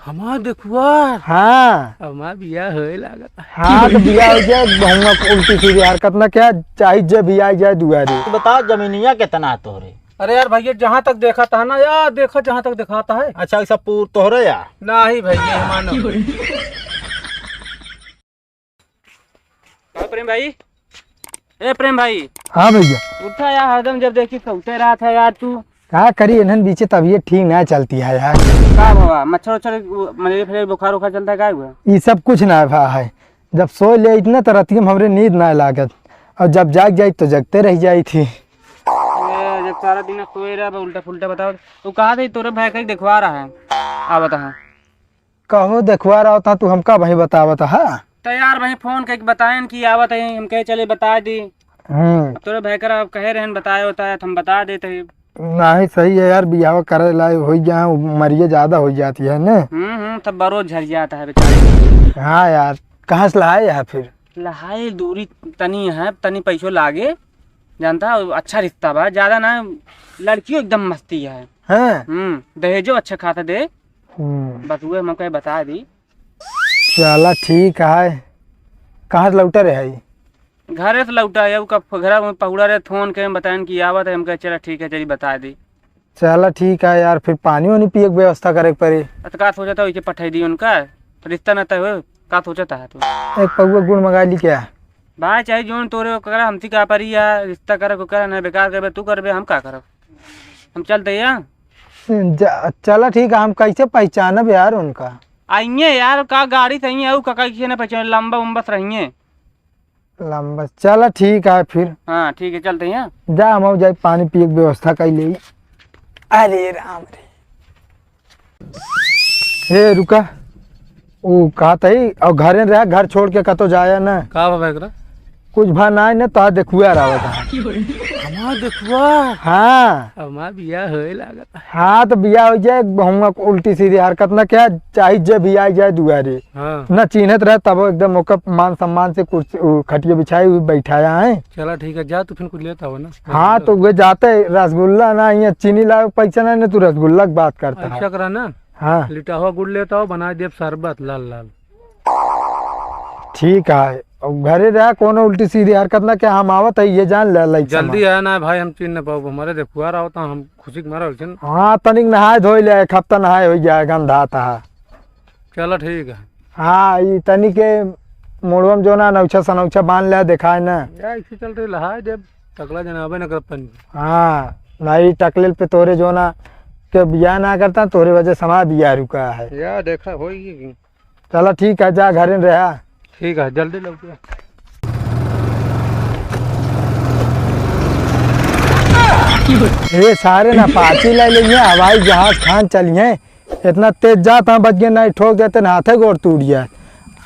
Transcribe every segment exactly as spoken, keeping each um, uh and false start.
हमार देखुआर? हाँ। हमार बियाह होए लागत। हाँ, तो बियाह हो जाए, बहुआ को उल्टी सीधी हरकत ना क्या, चाहे जे भी आ जाए दुआरे। बताओ, जमीनिया कितना है तोहरे? अरे यार भैया, जहाँ तक देखा था ना यार, देखा जहाँ तक दिखाता है। अच्छा, ई सब पूर तोहरे या? नहीं भैया, मानो। का प्रेम भाई? ए प्रेम भाई। हाँ भैया। उठा यार, हरदम जब देखी तो उठे रहा था यार तू। का करी, इन्हन बीचे तबीयत ठीक ना चलती है यार। का बाबा, मच्छर उच्छर, मलेरिया फलेरिया, बुखार उखार चलता है, का हुआ? ई सब कुछ ना भा है। जब सो ले इतना तो रात में हमरे नींद ना लागत, और जब जाग जाई तो जगते रह जाई थी। ए, जब सारा दिन सोए रहा, उल्टा फुल्टा बताओ। तू कहा था तोरे भाई कहीं देखवा रहा है, आ बता। कहो देखवा रहा था तू, हमका वही बतावत हा। तो यार वही फोन करके बताएन कि आवत है, हम कहे चले बता दी। हम्म। अब तोरे भाई करा अब कहे रहन बताए होता है तो हम बता देते हैं। नहीं, सही है यार, बियाह करे ला हो गया, उमरिया ज्यादा हो जाती है ना। हम्म, हम्म, तब बरो झर जाता है बेचारे। हाँ यार, कहाँ से लाए यार फिर? लहाई दूरी तनी है, तनी पैसो लागे, जानता है, अच्छा रिश्ता बा, ज्यादा ना, लड़कियों एकदम मस्ती है। हाँ। हम्म, दहेजो अच्छा खासा दे। हम्म। बस उहे हम कहे बता दी। चला ठीक है, कहाँ से लौटा रहे है? घरे से लौटा है, उ का घरा में पहुड़ा रहे, फोन के हम बताएन कि आवत है, हम कहे चला ठीक है, चली बता दी। चला ठीक है यार, फिर पानी वानी पिए के व्यवस्था करे के पड़ी। अ, तो का सोचत हो, इसे पठाई दी उनका? तो रिश्ता ना तय हो, का सोचत है तू? एक पौवा गुड़ मंगा ली क्या? भाई चाहे जोन तोरे ओकरा, हमसे का परी या रिश्ता करे को करे ना, बेकार करबे तू करबे, हम का करब? हम चलते या? जा, चला ठीक है, हम कैसे पहचानब यार उनका? आइए यार, का गाड़ी से आइए, उ का कैसे ना पहचान, लंबा उम्बस रहिए। लंबा, चला ठीक है फिर। हाँ, ठीक है, चलते हैं। जा, हम जाए पानी पिए के व्यवस्था कर ले। अरे राम रे। हे रुका, उ कहत ही, और घरे रहा, घर छोड़ के कतो जाया ना। का बा एकरा? कुछ भा नाई ना, तो देखुआ रहा था। हमार देखुआ? हाँ। हमार बियाह होए लागत। हाँ, तो बियाह हो जाए, हम उल्टी सीधी हरकत ना क्या, चाहे जे भी आ जाए दुआरे। हाँ। ना चिन्हत रहे, तब एकदम ओकर मान सम्मान से कुर्सी, उ, खटिया बिछाई हुई बैठाया है। चला ठीक है, जा तू फिर कुछ लेता हो ना। हाँ, तो वे जाते रसगुल्ला ना, यहाँ चीनी लावे पैसा ना, ना तू रसगुल्ला की बात करता है। ऐसा करा ना। हाँ। लिटावा गुड़ लेता हो, बना देब शरबत लाल लाल। ठीक है, अब घरे रहा, कोनो उल्टी सीधी हरकत ना, क्या हम आवत है, ये जान ले, लाइक जल्दी सामान। आया ना भाई, हम चीन ना पाओ, हमारे देखुआर आवता, हम खुशी के मारे उलझन। हाँ, तनिक नहाए धोए ले, एक हफ्ता नहाए हो गया, गंधा था। चलो ठीक है। हाँ, ई तनी के मुड़वा में जो ना अनौछा सनौछा बांध ले, दिखाए ना। या इसी चलते लहाए देब, टकला जनाबे न करब तनी। हाँ, नहीं टकलेल पे तोरे जो ना के बियाह ना करता, तोरे वजह से हमारा बियाह रुका है। या देखा होई कि चला ठीक है, जा घरे रहा। ठीक है, जल्दी लौटिया। ये सारे ना पाची ले लेंगे, हवाई जहाज खान चलिए। इतना तेज जात हाँ, बच गए, नहीं ठोक देते ना, हाथे गोड़ टूट गया।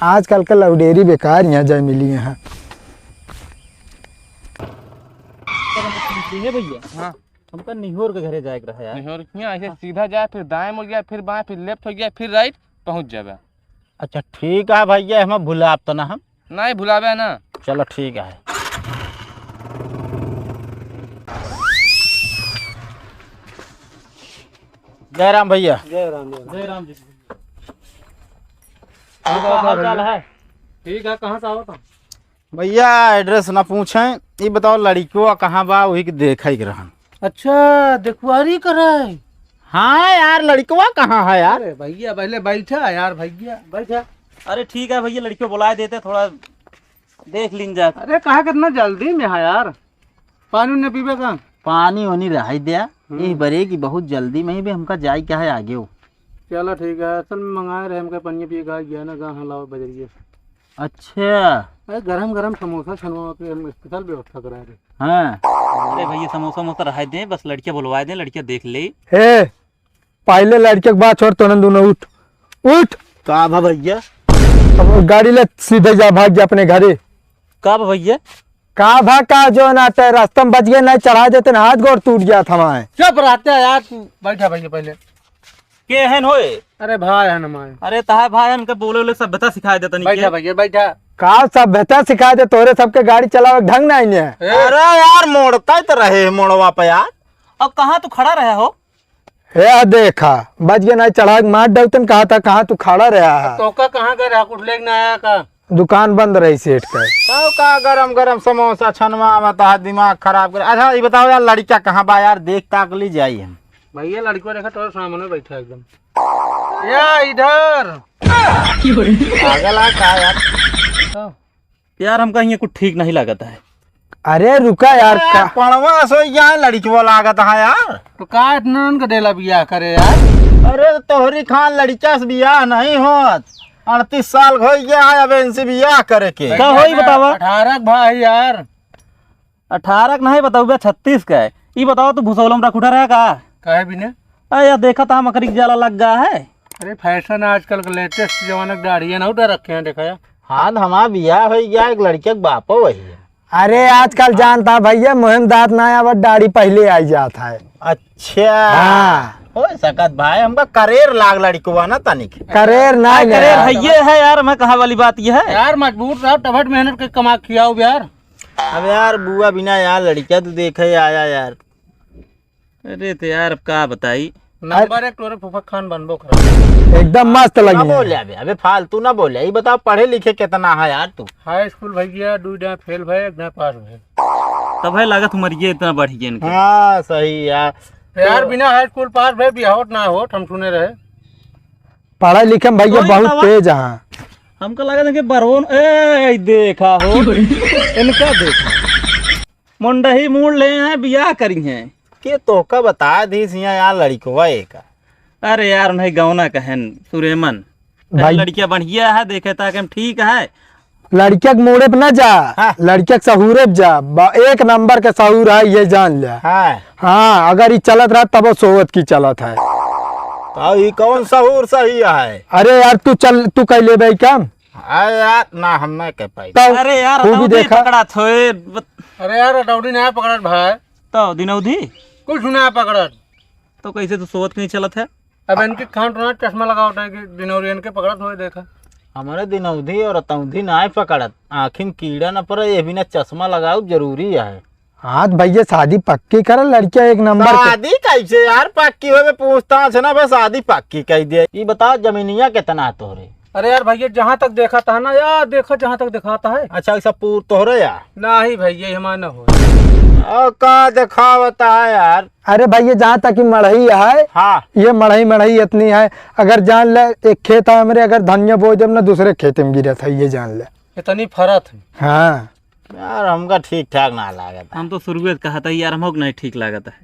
आजकल के लौडेरी बेकार यहाँ जाए मिली यहाँ। हे भैया, हाँ। हमका निहोर के घरे जाए के रहा यार। निहोर किहाँ ऐसे सीधा जाए, फिर दाएं मुड़ जाए, फिर बाएं, फिर लेफ्ट हो जाए, फिर राइट, पहुँच जाबे। अच्छा ठीक है भैया, हम भुलाब तो ना हम। नहीं भुलाबे ना। चलो ठीक है। जय राम भैया। जय राम, जय राम। जय राम जी। और का हाल चाल है? ठीक है, कहाँ से आवत हो? भैया, एड्रेस ना पूछें, ई बताओ लड़िकवा कहाँ बा, वही के देखे के रहन। अच्छा, देखुआरी करे? हाँ यार, लड़िकवा कहाँ है यार? अरे भैया, पहले बैठा यार भैया, बैठा। अरे ठीक है भैया, लड़िकवा बुलाए देते, थोड़ा देख लीन जा। अरे कहा कितना जल्दी में है यार, पानी उन्ने पीबे का? पानी ओनी रहाई द्या, हम्म। ई बरे की बहुत जल्दी में ही बे, हमका जाए क्या है आगे हो। चला ठीक है, असल में मंगाए रहे हमका पनिया पिए का, गया ना गाँव लाओ बजरिए से। अच्छा। अरे गरम गरम समोसा छनवा के हम स्पेशल व्यवस्था कराए रहे। हाँ। अरे भैया समोसा वमोसा रहाई दे, बस लड़किया बुलवाए दे, लड़किया देख ले। हे, पहले लड़के के बात छोड़, तोनन दोनों उठ, उठ। का भा भैया? अब गाड़ी ले सीधे जा, भाग जा अपने घरे। का भा भैया? का भा का जो ना ते रास्ता में बच गए, नहीं चढ़ा देते ना, हाथ गोड़ टूट गया था हमारे। चुप रहते यार, तू बैठा भैया पहले। के हन होए? अरे भाई हन हमारे। अरे तहार भाई हन के बोले ले सभ्यता सिखाए दे तनी बैठा के। भैया, बैठा। का सभ्यता सिखाए दे, तोरे सबके गाड़ी चलावे के ढंग नहीं है। ए। अरे यार, मोड़ता ही तो रहे मोड़वा पे यार। अब कहाँ तू खड़ा रहा हो? ए देखा, बच गया ना, चढ़ा के मार डालतन। कहा था, कहाँ तू खड़ा रहा है? तोका कहाँ गए रहा, कुछ लेके ना आया का? दुकान बंद रही सेठ का। तब का गरम गरम समोसा छनवा में तहा दिमाग खराब कर। अच्छा, ये बताओ यार, लड़का कहाँ बा यार, देख ताक ली जाई हम। भैया, लड़का देखा तो सामने बैठा एकदम। या इधर। पागल आ का यार? तो यार, हमका हियाँ कुछ ठीक नहीं लागत है। अरे रुका यार, अरे का यार, पड़वा सो यहाँ लड़कवा लागत है यार। तो का इतना उनका देला बियाह करे यार? अरे तोहरी खान लड़का से बियाह नहीं होत, अड़तीस साल हो गया है अब इनसे बियाह करे के। का होई बतावा? अठारह के भाई यार। अठारह के नहीं बताऊ बे, छत्तीस का है। ई बतावा, तू भुसौलम रख उठा रहा का? काहे बिना? अरे यार, देखा था मकरी के जाला लग गया है। अरे फैशन आजकल का लेटेस्ट जमाना के दाढ़िया ना उठा रखे हैं, देखा यार। हाँ, तो हमारा बियाह हो गया, एक लड़के के बापो वही है। अरे आजकल जानता भैया, मुहिम दांत ना आवा, दाढ़ी पहले आई जात है। अच्छा। हाँ। हो सकत भाई, हमका करेर लाग लड़कवा ना तनिक। करेर ना अरे ले। करेर है ये है यार, मैं कहा वाली बात ये है। यार मजबूर रहो, टबट मेहनत के कमा खियाओ यार। अब यार बुआ बिना यार लड़किया तू देखे आया यार। अरे तो यार, अब का बताई। नंबर एक तोरे फूफा खान बनबो खराब। एकदम मस्त तू ना लगी है। बोले अबे, अबे फालतू ना बोले। ये बताओ, पढ़े लिखे कितना है यार तू? हाई स्कूल भैया, दू डाय फेल भए, एक डाय पास भए। तब है लागत उमरिये इतना बढ़ गया इनके। हाँ, सही यार। तो यार, तो बिना हाई स्कूल पास भए बिहावत ना होत, हम सुने रहे। पढ़े लिखे में भैया कोई बहुत बतावा? तेज है। हमको लगा था कि बरवन, ए, देखा हो। इनका देखा। मुंडही मूड़ ले हैं, बियाह करी हैं। के तोका बता दी सिया यार लड़कवा एक। अरे यार, उन्हें गौना कहन, सुरेमन। भाई। लड़किया बढ़िया है, देखे ताकि हम ठीक है। लड़किया के मूड़े पे ना जा, हाँ। लड़किया के सहूरे पे जा। ब-, एक नंबर के सहूर है, ये जान ले। हाँ। हाँ, अगर ई चलत रहा तब सोवत की चलत है। तो ई कौन सहूर सही है? अरे यार, तू चल, तू कह लेबे ई काम। अरे यार, ना, हम नहीं कह पाई। तब अरे यार, वो भी रतौंधी देखा। पकड़ा थोए, बत- अरे यार, रतौंधी ना पकड़त भाई। तो दिनौधी? कुछ ना पकड़त। तो कैसे तू सोवत कहीं चलत है? अब इनके खान टोना चश्मा लगावत है कि दिनौरी इनके पकड़त होए देखा। हमारे दिनौधी और रतौंधी ना पकड़त, आँखी में कीड़ा न पड़े, ये बिना चश्मा लगाओ जरूरी है। हाँ तो भैया, शादी पक्की कर, लड़किया एक नंबर के। शादी कैसे यार पक्की होवे, पूछताछ ना बे, शादी पक्की कह दे। ई बता, जमीनिया कितना है तोहरे? अरे यार भैया, जहाँ तक देखा था ना यार, देखा जहाँ तक दिखाता है। अच्छा, ई सब पूर तोहरे यार? नहीं भैया, हमारा ना हो। और का दिखावता है यार? अरे भैया, जहाँ तक ई मड़ई है, हाँ। ये मड़ई, मड़ई इतनी है, अगर जान ले, एक खेत है हमरे, अगर धनिया बोई देब ना, दूसरे खेत में गिरत है, ये जान ले। इतनी फरत है। हाँ। यार, हमका ठीक ठाक ना लागत है। हम तो शुरुए से कहा था यार, हमको नहीं ठीक लागत है।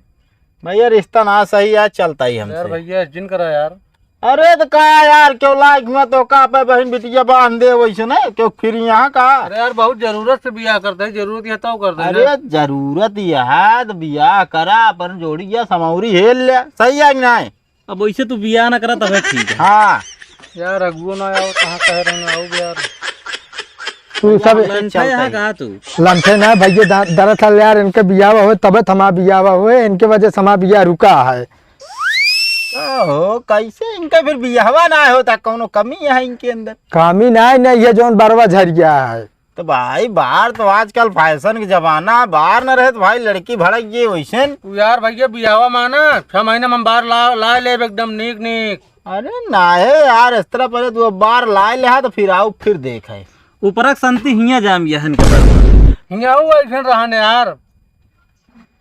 भैया, रिश्ता ना सही है, चलता ही हमसे। यार भैया, जिन करा यार। अरे तो का यार, क्यों लाइक हुआ तो का पे बहन बिटिया बांध दे वैसे ना, क्यों फिर यहाँ का? अरे यार, बहुत जरूरत से बियाह करते हैं, जरूरत है तो करते हैं ना। अरे जरूरत ही है तो बियाह करा, अपन जोड़ी या समौरी हेल ले, सही है कि नहीं? अब वैसे तू बियाह ना करा तबे ठीक है। हाँ। यार अगुओ ना आओ, कहाँ कह रहे ना आओ यार। तू सब लंठा यहाँ कहा तू? लंठे ना भैया, दा-, दरअसल यार इनके बियाह हुए तबे तो हमारा बियाह हुए, इनके वजह से हमारा बियाह रुका है। ओहो, कैसे इनका फिर बियाहवा ना होता, कौनो कमी है इनके अंदर? कमी ना है, नहीं, ये जौन बरवा झरिया है। तो भाई, बाहर तो आजकल फैशन के जमाना, बाहर न रहे तो भाई लड़की भड़क गई वैसन। तू यार भैया बियाहवा माना, छह महीना में हम बाहर ला, ला लेब एकदम नीक नीक। अरे ना है यार, इस तरह पहले तू बाहर ला ले हा तो फिर आओ, फिर देखे। ऊपरक संती हिया जाम यहन के बरवा। हिया वो ऐसन रहने यार।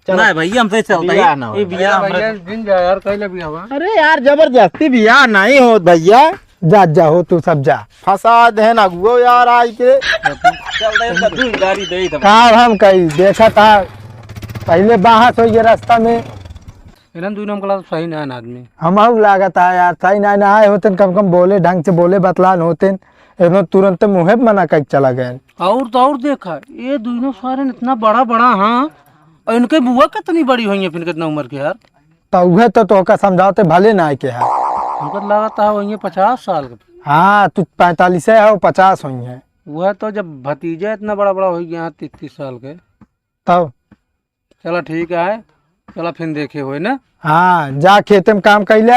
चलो। ना भैया, हमसे चलता बियाह ही ना हो। ये बियाह अरे भैया, हमरा दिन जा यार, कैले बियाह हुआ? अरे यार, जबरदस्ती बियाह नहीं होत भैया। जा, जा हो, तू सब जा। फंसा देहन अगुओ यार आई के। चल दे, इनका तू गाड़ी दे दम। का हम कही, देखा था, पहले बहस हो ये रास्ता में। इन्हन दुई नंबर का सही ना है आदमी। हम अब लागत है यार, सही ना, ना आए होते, कम कम बोले, ढंग से बोले, बतलान होते, इन्हों तुरंत मुँहे पे मना करके चला गए। और तो और देखा, ये दोनों सारे इतना बड़ा बड़ा, हाँ, और इनके बुआ कितनी बड़ी हुई है फिर, कितना उम्र के यार? तो उहे तो तोहका समझावते भले ना के है। हमको तो लागत है वही पचास साल के। हाँ, तू पैंतालीस है, वो पचास हुई है। वह तो जब भतीजा इतना बड़ा बड़ा हो गया, तीस तीस साल के। तब? चला ठीक है, चला फिर देखे हुए ना। हाँ, जा खेते में काम कर ले,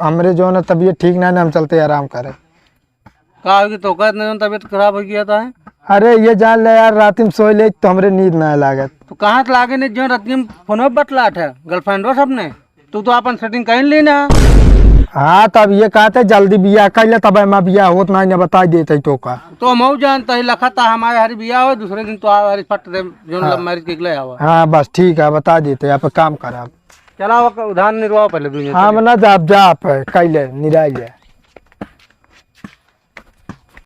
हमरे जो है ना तबीयत ठीक ना है ना, हम चलते आराम करे। का होगी तो कहत नहीं, तबीयत खराब हो गया था। अरे ये जान ले यार, रात में सोए ले तो हमरे नींद ना लागत। तो कहाँ से लागे नहीं जो रात में फोन बतलात है गर्लफ्रेंडवा सबने? तू तो अपन सेटिंग कहीं ली ना। हाँ, तब ये कहते जल्दी बियाह कइले, तब एमा बियाह होत नाहीं, ना बताइ देते तो का। तो हम जानता ही लखा ता हमारे हरी बियाह हो, दूसरे दिन तो आ हरी फट दे, जोन हाँ। लव मैरिज के ले आवा। हाँ, बस ठीक है, बताइ देते, आप काम करब। चला वो उधार निरवाओ पहले दुनिया हम चले। ना जाब, जाब है, कइले निराई ले।